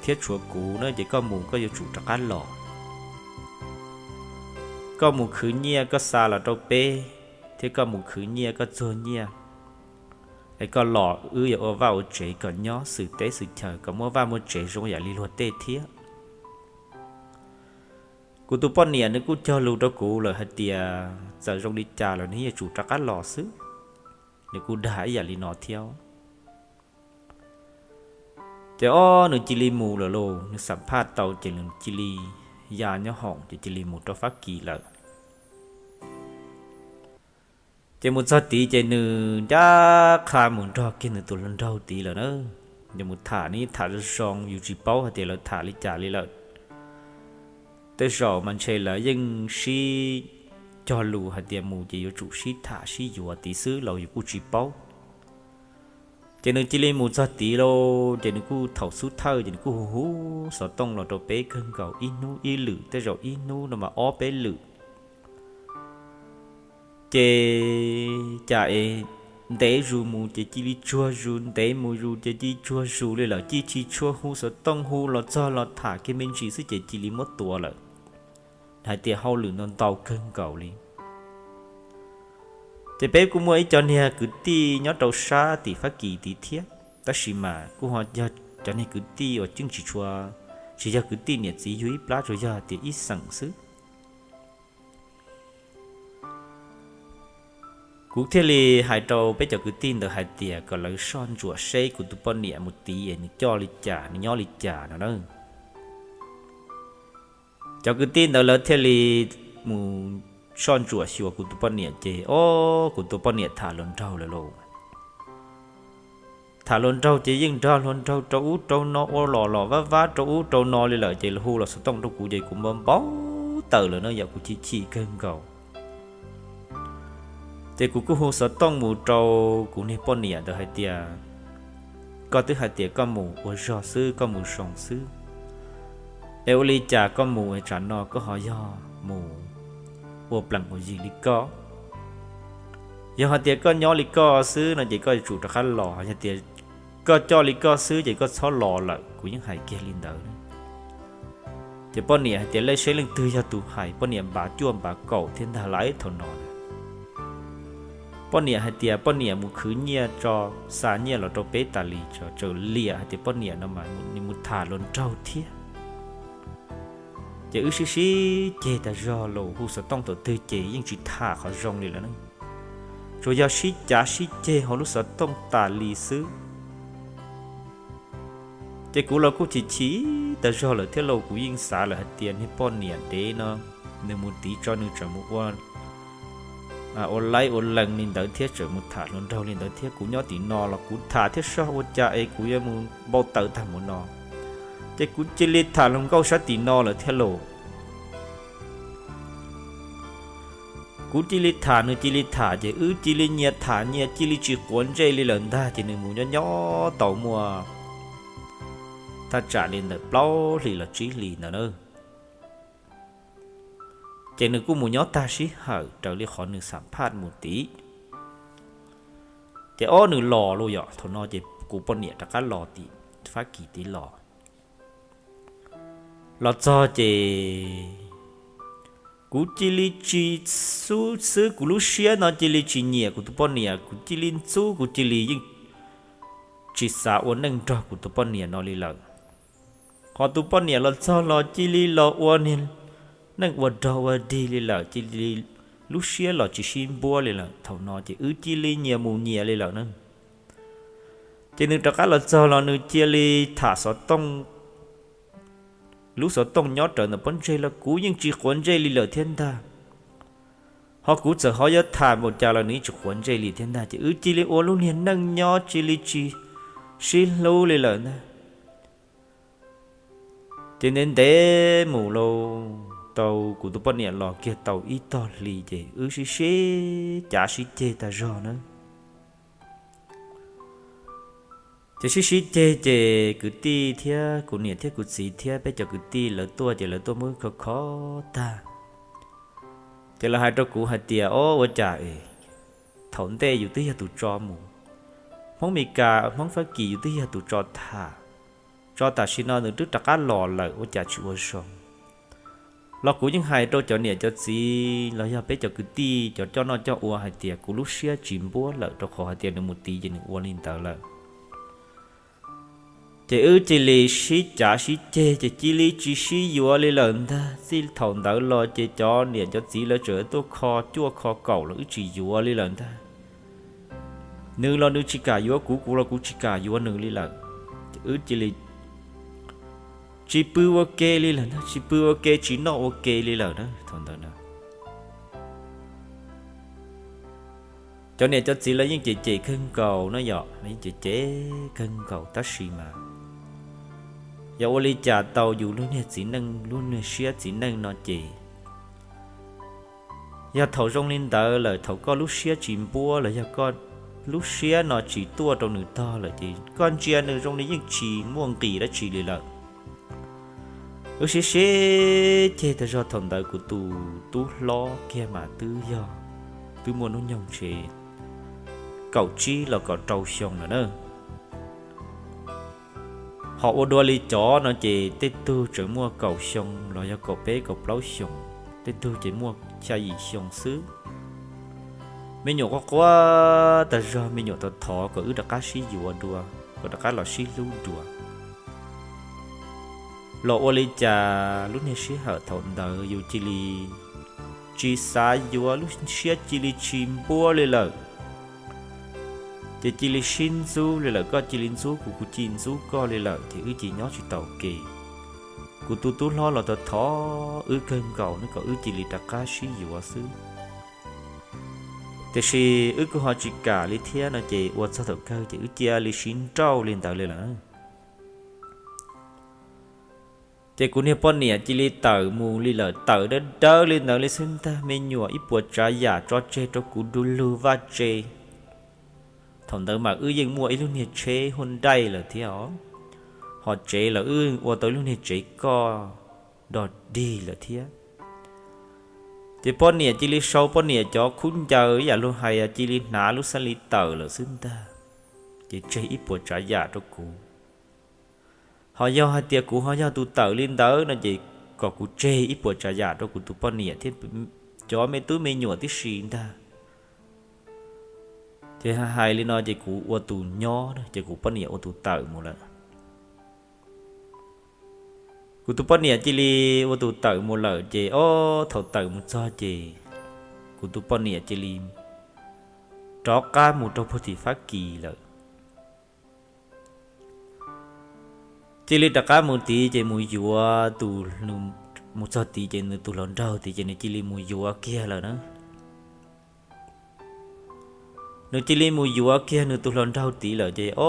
thiab tshuav kuv na, ces koj mus koj yuav tsum rov qab los. Koj mus khwv nyiaj koj xa los rau peb, thiab koj mus khwv nyiaj koj txuag nyiaj, es koj los wb yuav ua vaj ua tsev kom nyob xwm teb xwm chaw kom muaj vaj muaj tsev zoo yam li luag tej thiab. Kuv tus poj niam nws kuj cog lus rau kuv lawm hais tias txawm zoo li cas los nws yuav tsum rov qab los xwb, nws kuj dag ib yam li no thiab. Ces ob nws cia li mus lawm lauj, nws xam phaj tau ces nws cia li ya nyob hoom ces cia li mus rau Fab Kis lawm. Ces mus txog tid ces nws ncaj qha mus nrog kiag nws tus hluas nraug tid lawm na. Nws mus tham, nws tham zoo zoo, yus tsis paub hais tias lawv tham li cas li lawm. Tej zaum mas ntshe lawv yeej sib cog lus hais tias mus ces yuav tsum sib tham sib yuav tid xwb los yus kuj tsis paub. Ces nws cia li mus txog tid lauj, ces nws kuj thaum xub thawj ces nws kuj hu hu xov tooj los rau peb kawg nkaus, ib hnub ib lwm, tej zaum ib hnub no mas ob peb lwm. Ces cas es ntev zus mus ces cia li tsuag zus, ntev mus zus ces cia li tsuag zus li lawm, cia li tsis tshua hu xov tooj, hu los txog los tham kiag me ntsis xwb ces cia li muab tua lawm. Hais tias hauj lwm ntau ntau kawg nkaus li. Ces peb kuj muaj ib co niag kwv tij nyob rau sab tim Fab Kis tid thiab, tab sis mas kuj ho yog cov niag kwv tij uas yeej tsis tshua, tsis yog kwv tij niam txiv yug ib plab, tsuas yog tias ib xeem xwb. Kuv thiaj li hais rau peb cov kwv tij ntawd hais tias kom lawv soj ntsuam seb kuv tus poj niam mus tid es nws coj li cas, nws nyob li cas no na. Cov kwv tij ntawd lawv thiaj li mus soj ntsuam xyuas kuv tus poj niam ces, o, kuv tus poj niam tham hluas nraug lawm lauj. Tham hluas nraug ces yeej nrog hluas nraug rau ub rau no, ua los los vab vab rau ub rau no li lawm ces hu los xov tooj rau kuv ces kuv npau npau taws lawm no, yam kuv chim chim kawg nkaus. Ces kuv kuj hu xov tooj mus rau kuv niag poj niam ntawd hais tias, koj twb hais tias koj mus ua zog xwb, koj mus zoo xwb, es ua li cas koj mus es tsam no koj ho yog mus ua plees ua yi li koj? Yog hais tias koj nyob li koj xwb no ces koj yuav tsum rov qab los, yog tias koj coj li koj xwb ces koj txhob los lawm, kuv yeej hais kiag li ntawd. Ces poj niam hais tias, lej seb leej twg yog tus hais, poj niam npav cuaj npav kaum thiab ntag lauj thaum no. Poj niam hais tias poj niam mus khwv nyiaj tso, xa nyiaj los rau peb tas li, txawm liam hais tias poj niam no mas nws mus tham hluas nraug thiab. Ces wb sib sib ceg tas zog los hu xov tooj thaum twg ces yeej tsis tham qhov zoo li lawm ne, tsuas yog sib cav sib ceg hauv lub xov tooj tas li xwb. Ces kuv los kuj chim chim tag zog lawm thiab lauj, kuv yeej xav lawm hais tias niag poj niam dev no, nws mus tiv tso nws tseem mus ua, ua laib ua lees li ntawd thiab tseem mus tham hluas nraug li ntawd thiab, kuv nyob tim no los kuv tham thiab soj ua cas es kuv yuav mus npau taws tag mus no. Ces kuv cia li tham hluas nkauj sab tim no lawm thiab lauj. Kuv cia li tham nws cia li tham ces wb cia li nyias tham nyias cia li tsis quav ntsej li lawm ntag, ces nws mus nyob nyob tau muaj thaj tsam li ntawm plaub hlis los tsib hlis ntawd na. Ces nws kuj mus nyob tag sij hawm raws li qhov nws xam phaj mus tid. Ces ob nws los lauj yom, thaum no ces kuv poj niam rov qab los tim Fab Kis tid los. Los txog ces kuv cia li tsis xub xwb, kuv lub siab no cia li tsis nyiam kuv tus poj niam, kuv cia li ntxub, kuv cia li yeej tsis xav ua neej nrog kuv tus poj niam no li lawm. Ho tus poj niam los txog los cia li los ua niag neej ua rog ua dig li lawm, cia li lub siab los tsis sib npuab li lawm. Thaum no ces wb cia li nyias mus nyias li lawm na. Ces nws rov qab los txog los nws cia li tham xov tooj, lub xov tooj nyob rawv ntawm pob ntseg los kuv yeej tsis quav ntsej li lawm thiab ntag. Ho kuv txawm ho yuav tham npaum cas los nws yeej tsis quav ntsej li thiab ntag, ces wb cia li ua lub niag neej nyob cia li tsis sib hlub li lawm ntag. Ces ntev ntev mus lauj, tau kuv tus poj niam los kiag tau ib tog hli ces wb sib sib cav sib ceg tag zog na. Ces sib sib ceg ces kwv tij thiab kuv niam thiab kuv txiv thiab peb cov kwv tij lawv tuaj ces lawv tuaj muab wb kho kho tag. Ces lawv hais rau kuv hais tias, o, ua cas es thaum ntej yus twb yog tus tso mus, Hmoob Mes Kas Hmoob Fab Kis yus twb yog tus tso tham, tso tam sim no nws twb rov qab los lawm ua cas tsis ua zoo. Los kuv yeej hais rau cov niam cov txiv los yog peb cov kwv tij cov coj noj coj ua hais tias kuv lub siab tsis npuab lawm rau qhov hais tias nws mus tiv ces nws ua li ntawd lawm. Ces wb cia li sib cav sib ceg ces cia li tsis sib yuav li lawm ntag. Txij thaum ntawd los ces cov niam cov txiv lawv tseem tuaj kho cuaj kho kaum los wb tsis yuav li lawm ntag. Nws los nws tsis kam yuav kuv, kuv los kuv tsis kam yuav nws li lawm. Ces wb cia li tsis pw ua ke li lawm ntag, tsis pw ua ke tsis noj ua ke li lawm na thaum ntawd na. Cov niam cov txiv lawv yeej cem cem kawg nkaus no yom, lawv yeej cem cem kawg nkaus tab sis mas yog ua li cas tau yus lub niag txiv neej lub niag siab txiv neej no ces yog thaum zoo li ntawd lawm, thaum koj lub siab tsis npuab los yog koj lub siab no tsis tuaj rau nws tog lawm ces koj ntsia nws zoo li yeej tsis muaj nqis dab tsi li lawm. Wb sib sib ceg tag zog thaum ntawd kuv tus tub hlob kiag mas twb yog, twb muaj hnub nyoog tsev kaum tsib los kaum rau xyoo lawm na. Ho ua dua li cov no ces tej tug tseem muaj kaum xyoo los yog kaum peb kaum plaub xyoos, tej tug ces muaj xya yim xyoo xwb. Me nyuam quaj quaj tag zog, me nyuam thov thov kom wb rov qab sib yuav dua, kom rov qab los sib hlub dua. Los ua li cas lub niag sij hawm thaum ntawd yus cia li tsis xav yuav, lub siab cia li tsis npuab li lawm. Ces cia li sib ntxub li lawm, koj cia li ntxub kuv, kuv cia li ntxub koj li lawm, ces wb cia li nyob tsis tau ke. Kuv tus tub hlob los thov thov wb kawg nkaus no kom wb cia li rov qab sib yuav xwb. Tiam sis wb kuj ho tsis kam li thiab no ces ua txog thaum kawg ces wb cia li sib nrauj li ntawd li lawm. Ces kuv niag poj niam cia li tawm mus li lawm, tawm dawb dawb li ntawd li xwb ntag, me nyuam ib puas tsav yam tso tseg rau kuv du lug vaj tse. Thaum ntawd mas wb yeej muaj ib lub niag tsheb Hyundai lawm thiab os, ho tsev los wb ua tau ib lub niag tsev koj dog dig lawm thiab. Ces poj niam cia li sau poj niam cov khub ncaws ib yam luag hais cia li hnav lub xab li tawm lawm xwb ntag, ces tseg ib puas tsav yam rau kuv. Ho yog hais tias kuv ho yog tus tawm li ntawd no ces kom kuv tseg ib puas tsav yam rau kuv tus poj niam thiab cov me tub me nyuam tib si ntag. Ces hais li no ces kuv ua tus nyob, ces kuv poj niam ua tus tawm mus lawm. Kuv tus poj niam cia li ua tus tawm mus lawm ces ob thaum tawm mus txog ces kuv tus poj niam cia li rov qab mus rau puag tim Fab Kis lawm. cia li rov qab mus tid ces mus yuav tus, mus txog tid ces nws tus hluas nraug tid ces nws cia li mus yuav kiag lawm na. Nws cia li mus yuav kiag nws tus hluas nraug tid lawm ces, o,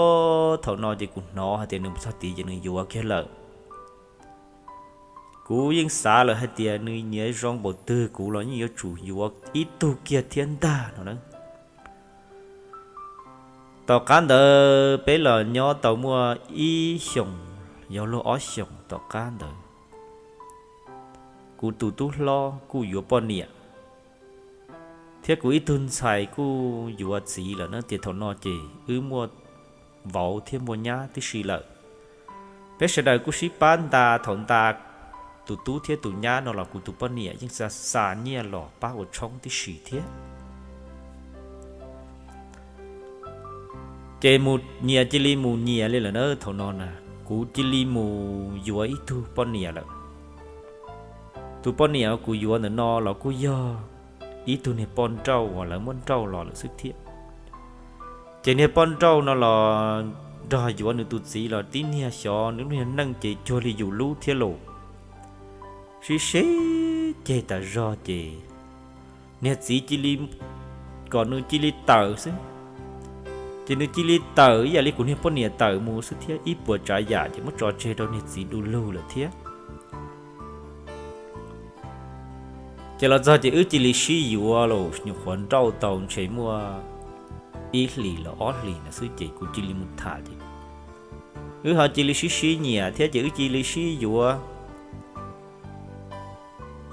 thaum no ces kuv hnov hais tias nws mus txog tid ces nws yuav kiag lawm. Kuv yeej xav lawm hais tias nws nyiam zoo npaum twg kuv los yeej yuav tsum yuav ib tug kiag thiab ntag no na. Tom qab ntawd peb los nyob tau muaj ib xyoos, yog luag ob xyoos tom qab ntawd, kuv tus tub hlob kuj yuav poj niam, thiab kuv ib tug ntxhais kuj yuav txiv lawm na. Ces thaum no ces wb muaj vauv thiab muaj nyab tib si lawm. Peb sawv daws kuj sib pab nta, thaum nta tus tub thiab tus nyab no los kuv tus poj niam yeej xa xa nyiaj los pab ua tshoob tib si thiab. Ces mus nyias cia li mus nyias li lawm na. Thaum no na, kuv cia li mus yuav ib tug poj niam lawm. Tus poj niam kuv yuav ntawm no los kuj yog ib tug niag poj nrauj uas lawv muab nrauj los lawm xwb thiab. Ces niag poj nrauj no los nrog yuav nws tus txiv los tib niag xyov nws lub niag neej ces cuag li yus lub thiab los, sib sib ceg tas zog ces niag txiv cia li kom nws cia li tawm xwb. Ces nws cia li tawm ib yam li kuv niag poj niam tawm mus xwb thiab, ib puas tsav yam ces muab tso tseg rau niag txiv du lug lawm thiab. Ces los txog ces wb cia li sib yuav los nyuam qhuav nrauj tau ntshe muaj ib hlis los ob hlis no xwb ces kuv cia li mus tham ces wb ho cia li sib sib nyiam thiab ces wb cia li sib yuav.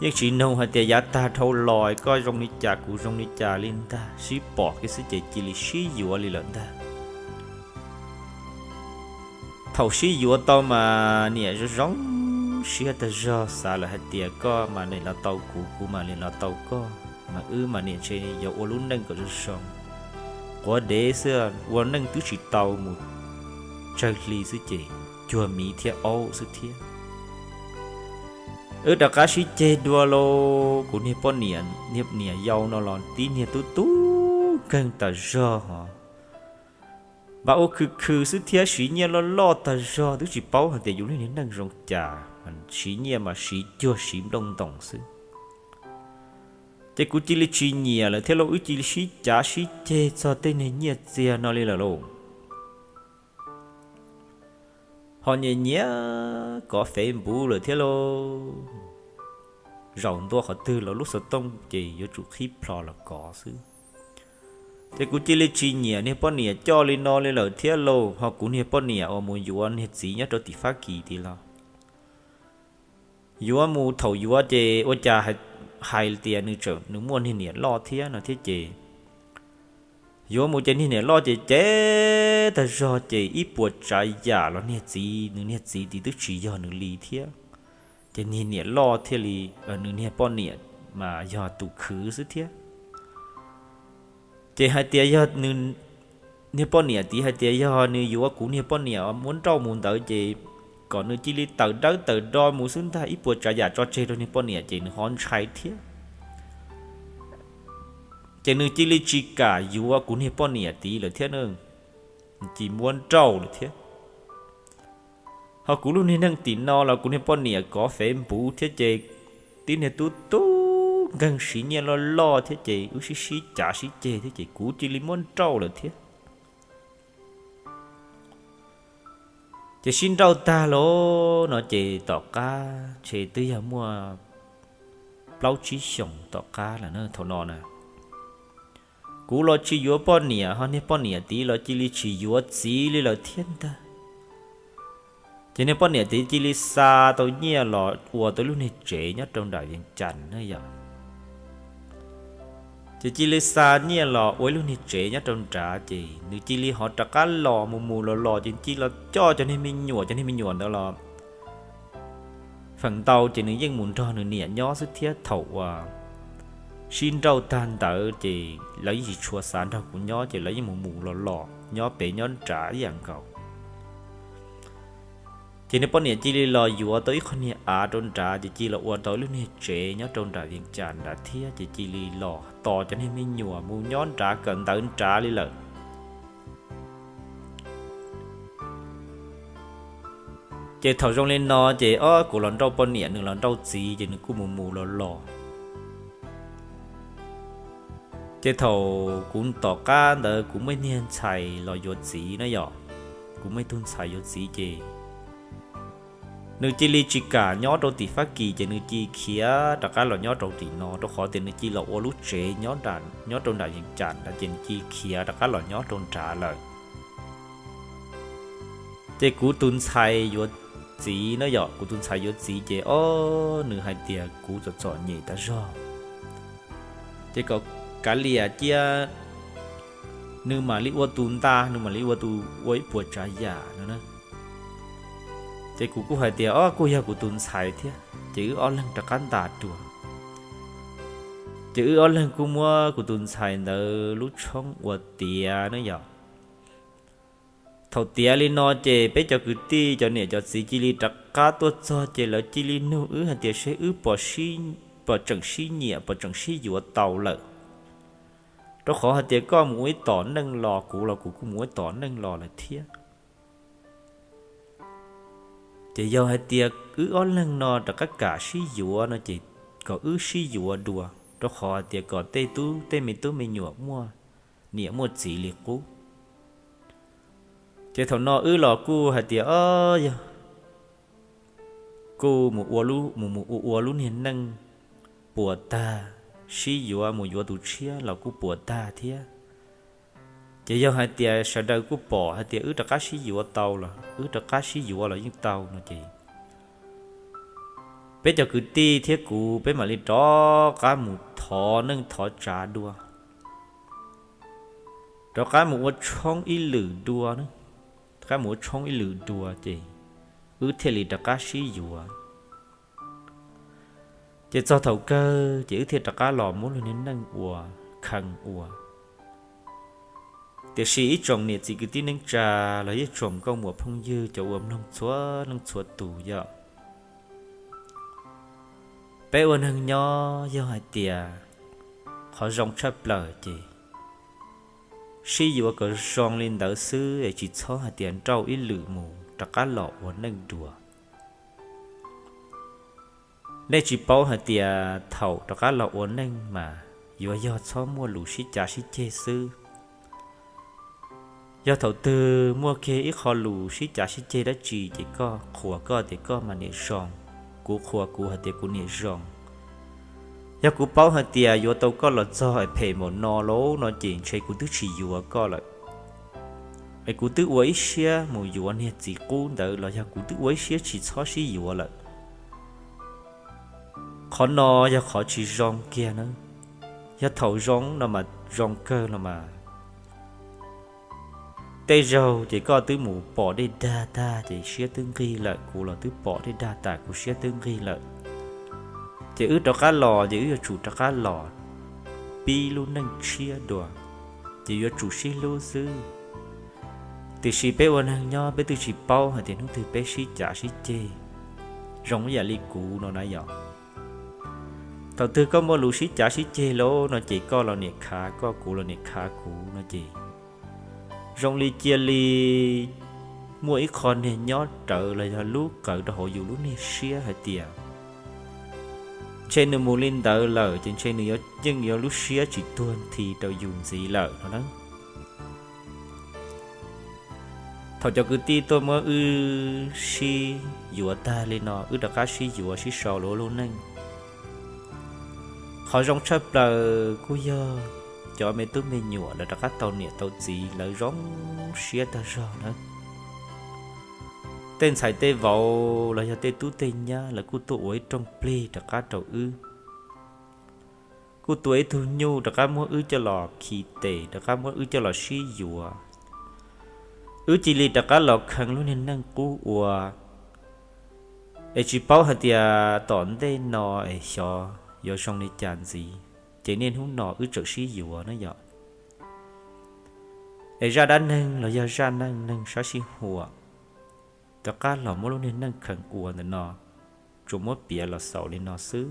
Yeej tsis nug hais tias yav tag dhau los koj zoo li cas kuv zoo li cas li ntag, sib pom kiag xwb ces cia li sib yuav li lawm ntag. Thaum sib yuav tau mas niam zoo zoo siab tag zog, xav lawm hais tias koj mas niam los tau kuv, kuv mas niam los tau koj, mas wb mas niam ntshe yuav ua lub neej kom zoo zoo. Quav dev xwb, ua neej twb tsis tau mus tsawg hli xwb ces cuag miv thiab aub xwb thiab. Wb rov qab sib ceg dua lauj, kuv niag poj niam, niag niam yau no los tib niag tub tub nkeeg tas zog hos, npaj ua khw khw xwb thiab siv nyiaj loj loj tas zog, twb tsis paub hais tias yus lub niag neej zoo cas, siv nyiaj mas siv cuag siv nplooj ntoos xwb. Ces kuv cia li tsis nyiam lawm thiab lauj, wb cia li sib cav sib ceg txog tej niag nyiaj txiag no li lawm lauj. Ho nyiam nyiam kov Facebook lawm thiab lauj. Zaum ntua qhov twg los lub xov tooj ces yuav tsum qhib plho los kov xwb. Ces kuv cia li tsis nyiam niag poj niam coj li no li lawm thiab lauj, ho kuv niag poj niam uas mus yuav niag txiv nyob rau tim Fab Kis tid los yuav mus, thaum yuav ces ua cas hais tias nws tseem, nws muaj niag niam loj thiab no thiab ces yuav mus ces niag niam loj ces cem tag zog ces ib puas tsav yam los niag txiv, nws niag txiv tid twb tsis yog nws li thiab. Ces niag niam loj thiaj li, nws niag poj niam mas yog tus khwv xwb thiab. Ces hais tias yog nws niag poj niam tid hais tias yog nws yuav kuv niag poj niam muab nrauj mus ntawd ces kom nws cia li tawm dawb tawm do mus xwb ntag, ib puas tsav yam tso tseg rau niag poj niam ces nws ho ntshai thiab. Ces nws cia li tsis kam yuav kuv niag poj niam tid lawm thiab na, cia muab nrauj lawm thiab. Ho kuv lub niag neej tim no los kuv niag poj niam kov Facebook thiab ces tib niag tub tub nkeeg siv nyiaj loj loj thiab ces wb sib sib cav sib ceg thiab ces kuv cia li muab nrauj lawm thiab. Ces sib nrauj tag lauj no ces tom qab ntshe twb yog muaj plaub tsib xyoos tom qab lawm na thaum no na. Kuv los tsis yuav poj niam, ho niag poj niam tid los cia li tsis yuav txiv li lawm thiab ntag. Ces niag poj niam tid cia li xa tau nyiaj los ua tau lub niag tsev nyob rau nram Vias Cas na yom. Ces cia li xa nyiaj los ua ib lub niag tsev nyob rau nrad ces nws cia li ho rov qab los mus mus los los ces cia li los coj cov niag me nyuam, cov niag me nyuam ntawd los feem ntau ces nws yeej mus nrog nws niam nyob xwb thiab. Thaum uas sib nrauj tag ntawd ces lawv yeej tsis tshua xav nrog kuv nyob ces lawv yeej mus mus los los nyob pem nyob nrad ib yam nkaus. Ces niag poj niam cia li los yuav tau ib qho niag av rau nrad ces cia li los ua tau lub niag tsev nyob rau nram Vias Cas nrad thiab ces cia li los tos cov niag me nyuam mus nyob nrad kawm ntawv nrad li lawm. Ces thaum zoo li no ces ob kuv los nrauj poj niam, nws los nrauj txiv, ces nws kuj mus mus los los. Ces thaum kuv tom qab ntawd kuv muaj niag ntxhais los yuav txiv na yom, kuv muaj ib tug ntxhais yuav txiv ces nws cia li tsis kam nyob rau tim Fab Kis, ces nws cia li khiav rov qab los nyob rau tim no, rau qhov tias nws cia li los ua lub tsev nyob rau nram Yees Cas ntawd, ces nws cia li khiav rov qab los nyob rau nrad lawm. Ces kuv tus ntxhais yuav txiv na yom, kuv tus ntxhais yuav txiv ces ob nws hais tias kuv txom txom nyem tas zog, ces kom kav liam cia nws mam li ua tus nta, nws mam li ua tus ua ib puas tsav yam no. Ces kuv kuj hais tias ob kuj yog kuv tus ntxhais thiab, ces wb ob leeg rov qab ntas dua. Ces wb ob leeg kuj muab kuv tus ntxhais ntawd lub tshoob ua tiav na yom. Thaum tiav li no ces peb cov kwv tij cov niam cov txiv cia li rov qab tuaj txog, ces lawv cia li nug wb hais tias seb wb puas tseem sib nyiam, puas tseem sib yuav tau lawm, rau qhov hais tias koj mus ua ib tom neej los, kuv los kuv kuj mus ua ib tom neej los lawm thiab. Ces yog hais tias wb ob leeg no rov qab kam sib yuav no ces kom wb sib yuav dua, rau qhov hais tias kom tej tub tej me tub me nyuam muaj niam muaj txiv li qub. Ces thaum no wb los kuj hais tias o, yog kuj mus ua mus mus ua ua lub niag neej puas tag, sib yuav mus yuav tus tshiab los kuj puas tag thiab. Ces yog hais tias sawv daws kuj pom hais tias wb rov qab sib yuav tau los wb rov qab sib yuav los yeej tau no ces peb cov kwv tij thiab kuv peb mam li rov qab mus thov neej thov tsav dua, rov qab mus ua tshoob ib lwm dua, rov qab mus ua tshoob ib lwm dua ces wb thiaj li rov qab sib yuav. Ces txog thaum kawg ces wb thiaj rov qab los muab lub niag neej ua khees ua. Tiam sis ib tsoom niam txiv kwv tij neej tsa los yog tsoom nkauj muam phooj ywg cov uas mloog txhua leej txhua tus yom, peb ua neeg nyob yog hais tias qhov zoo tshaj plaws ces sib yuav kom zoo li ntawd xwb es tsis txhob hais tias nrauj ib lwm mus rov qab los ua neej dua. Nej tsis paub hais tias thaum rov qab los ua neej mas yuav yog txhob muaj lus sib cav sib ceg xwb. Yog thaum twg muaj kiag ib qho lus sib cav sib ceg dab tsi ces koj qhuas koj tias koj mas niam zoo, kuv qhuas kuv hais tias kuv niam zoo. Yog kuv paub hais tias yuav tau koj los txog es phem npaum no lauj no ces ntshe kuv twb tsis yuav koj lawm, es kuv twb ua ib siab mus yuav niag txiv qub ntawd los yog kuv twb ua ib siab tsis txhob sib yuav lawm. Qhov no yog qhov tsis zoo kiag na. Yog thaum zoo no mas zoo kawg los mas tej zaug ces koj twb mus pom dej dag tag ces siab twb nqig lawm, kuv los twb pom dej dag tas kuv siab twb nqig lawm. Ces wb rov qab los ces wb yuav tsum rov qab los pib lub neej tshiab dua, ces yuav tsum sib hlub xwb. Tiam sis peb ua neeg nyob peb twb tsis paub hais tias hnub twg peb sib cav sib ceg, zoo ib yam li kuv no na yom. Thaum twg koj muaj lus sib cav sib ceg lauj no ces koj los niam khav koj, kuv los niam khav kuv no ces zoo li cia li muaj ib qho niag nyob rawv los yog lub qawv rau hauv yus lub niag siab hais tias ntshe nws mus li ntawd lawm ces ntshe nws yeej yuav lub siab tsis tuag nthi rau yus ntxiv lawm no na. Thaum cov kwv tij tuaj muab wb sib yuav tag li no, wb rov qab sib yuav sib sau lawv lub neej. Qhov zoo tshaj plaws kuj yog cov me tub me nyuam lawv rov qab tau niam tau txiv, lawv zoo siab tag zog na. Tej ntxhais tej vauv los yog tej tub tej nyab lawv kuj tuaj ua ib rooj plig rov qab rau wb. Kuj tua ib tug nyuj rov qab muab wb coj los khi tes, rov qab muab wb coj los sib yuav. Wb cia li rov qab los kheev lub niag neej qub ua, es tsis paub hais tias tom ntej no es xyov yuav zoo li cas ntxiv, ces niaj hnub no wb tseem sib yuav na yom. Es zaj dab neeg los yog zaj neej neeg sab sib huam rov qab los muab lub niag neej kheev ua ntawm no, tsuas muab piav los xaus li no xwb.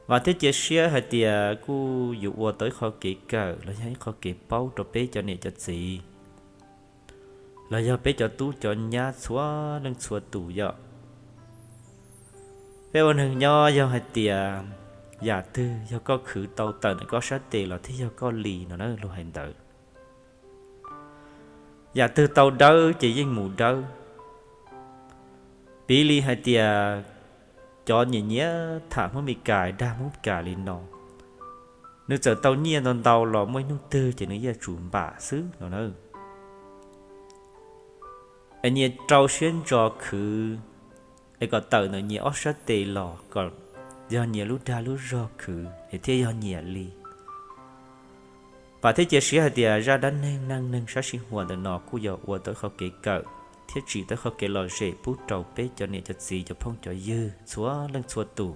Mas thiab cia siab hais tias kuj yuav ua tau ib qho kev kawm los yog ib qho kev paub rau peb cov niam cov txiv. los yog peb cov tub cov nyab txhua leej txhua tus yom. Peb ua neeg nyob yog hais tias yam twg yog koj khwv tau tawm ntawm koj sab tes los thiaj yog koj li no na, luag hais ntawd. Yam twg tau dawb ces yeej mus dawb. Piv li hais tias cov nyiam nyiam tham Hmoob Mes Kas, dag Hmoob Mes Kas li no, nws txawm tau nyiaj ntau ntau los muaj ib hnub twg ces nws yuav tsum npam xwb no na. Es nyias rau siab ntso khwv, es kom tawm ntawm nyias ob sab tes los kom yog nyias lub dag lub zog khwv es thiaj yog nyias li. Vam thiab cia siab hais tias zaj dab neeg neej neeg sab sij huam ntawm no kuj yog ua tau qhov kev kawm thiab tsim tau qhov kev lom zem pub rau peb cov niam cov txiv cov phooj cov ywg txhua leej txhua tus.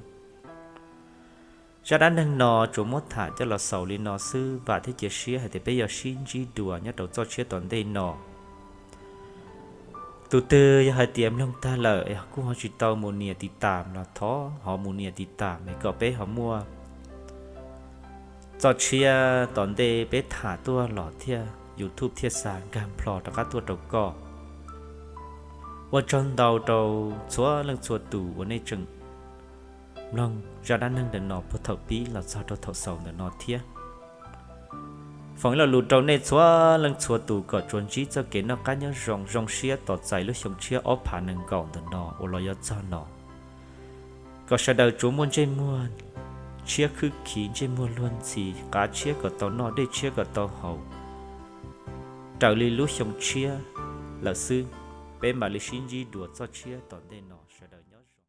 Zaj dab neeg no tsuas muab tham coj los xaus li no xwb, vam thiab cia siab hais tias peb yuav sib ntsib dua nyob rau txoj tshiab tom ntej no. Tus twg yog hais tias mloog tag lawm es kuj ho tsis tau mus nias tiv tam los thov ho mus nias tiv tam es kom peb ho muaj txoj tshiab tom ntej peb tham tuaj los thiaj YouTube thiaj xa nkag nplho rov qab tuaj rau koj. Ua tsaug ntau rau txhua leej txhua tus uas nej tseem mloog zaj dab neeg ntawm no puag thaum pib los txog rau thaum xaus ntawm no thiab. Foom ib lo lus rau nej txhua leej txhua tus kom tsuas ntsib txoj kev noj qab nyob zoo, zoo siab tos txais lub xyoo tshiab ob phav nees nkaum ntawm no uas los yuav txog no. Kom sawv daws tsuas muaj ntsej muag tshiab khwb khiv, ntsej muag luag ntxhi, qav tshiab kom tau noj, dej tshiab kom tau haus, raws li lub xyoo tshiab lawm xwb. Peb mam li sib ntsib dua txoj tshiab tom ntej no, sawv daws nyob zoo.